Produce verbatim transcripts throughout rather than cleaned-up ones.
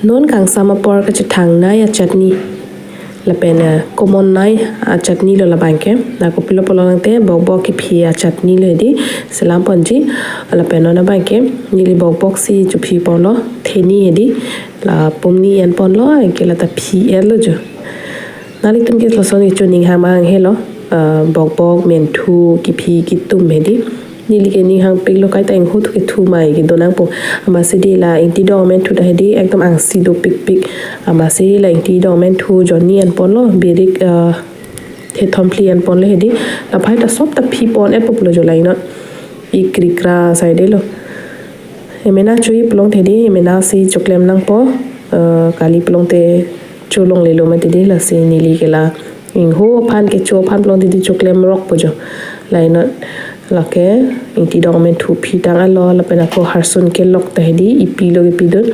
Non kangsam apor kachethang nei achutney. Lapen eh, common nei achutney lo labangke. Na kopilo pulo tangte bokbok kephi achutney lo hedi. Selam ponji. Lapen non abangke neli bokbok si chuphi ponlo. Theni hedi. La pumni en ponlo. Anke lata phi-etlo jo. Nanglitum ke lason kecho ning hang mang helo. Eh, bokbok, menthu, kephi, kitum hedi. Neli ke ning hangpiklo kaita ingho thu kethu mai kedo nangpo. Amatsi hedi la ingti dong menthu ta hedi ekdom angsi dopikpik. Amatsi la ingti dong menthu jonni en ponlo, birik, eh, thethom phli en ponlo hedi. La phai ta sop ta phi pon-etpo pulo jo la inot. Ikrikra saidelo. Emena cho-i pulote hedi, emena si choklem nangpo, eh, kali pulote cholonglelo mati hedi, lasi neli ke la ingho aphan kecho aphan pulote hedi choklem rokpo jo. La inot lake ingti dong menthu phi tang-etlo, lapen ako harsun kelok ta hedi ipilo kepidun.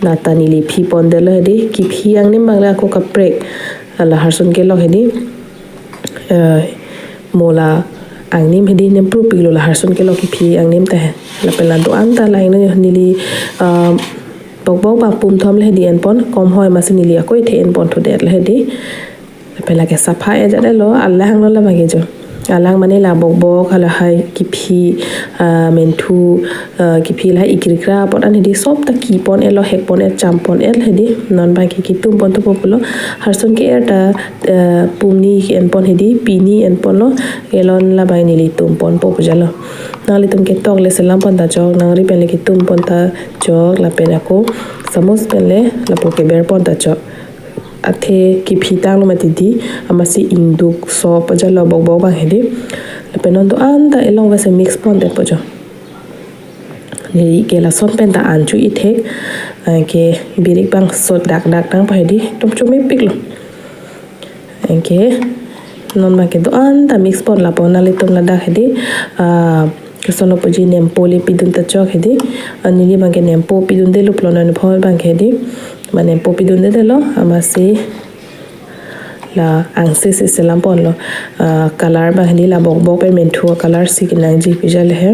Lata neli phi pondetlo hedi, kephi angnim abang le ako kaprek. La harsun kelok hedi, eh, mo la angnim hedi nemprupiklo la harsun kelok kephi angnim ta he. Lapen la do-an ta la inut neli, eh, bokbok abang pumthom le hedi en pon, kom hoi amatsi neli ako ithe en pon thudetlo hedi. Lapen lake sapha-et jat-etlo, alang lo labangke jo. Alang mane la bokbok, halahai kephi, ah, menthu, ah, kephi lahai ikrikra apot an hedi sop ta ki pon-etlo, hek pon-et, cham pon-et hedi. Non abangke kitum pon thupo pulo. Harsun ke-er ta, eh, pumni ke en pon hedi, pini en ponlo. Kelon labang neli tum ponpo pu jalo. Nanglitum ketok le selam pon ta chok, nangri pen le kitum pon ta chok, lapen ako samus pen le lapu keber pon ta chok. Athe kephi tanglo mati hedi, amatsi ingduk sop ajalo bokbok abang hedi. Lapen non do-an ta elong vese mix pondetpo jo. Neli ke lason pen ta an cho-i thek, eh, ke birik abang sot dak dak tangpo hedi, ekdom chomepiklo. Anke non abangke do-an ta mix pon lapo nanglitum ladak hedi, ah, keson lo puji nempo le pidun ta chok hedi. Ah, neli abangke nempo pidundelo pulo non pho abangke hedi. Ma nempo pidundedetlo, amatsi la angse si selam ponlo. Ah, color abang hedi la bokbok pen menthu color si kenangji pu jale he.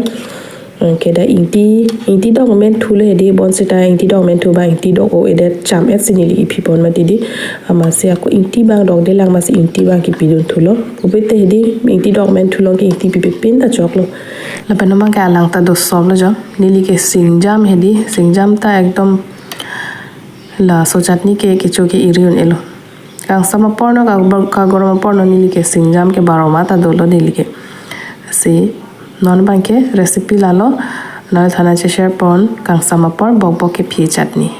Anke dak ingti, ingti dong menthu le hedi, bonsita ingti dong menthu abang ingti dok o-edet cham-et si neli iphi pon mati hedi. Amatsi ako ingti abang dokdelang amatsi ingti abang kipidun thulo. Kopite hedi ingti dong menthu along ke ingti pipe pin ta choklo. Lapen non abangke alang ta do soplo jo. Neli ke singjam hedi, singjam ta ekdom laso chutney ke kecho ke iri un-elo. Kangsam apor no, ka-, kagorom apor no neli ke singjam ke baroma ta dolo neli ke. Si non abangke recipe lalo, nanglitumphan cheshare pon kangsam apor bokbok kephi chutney.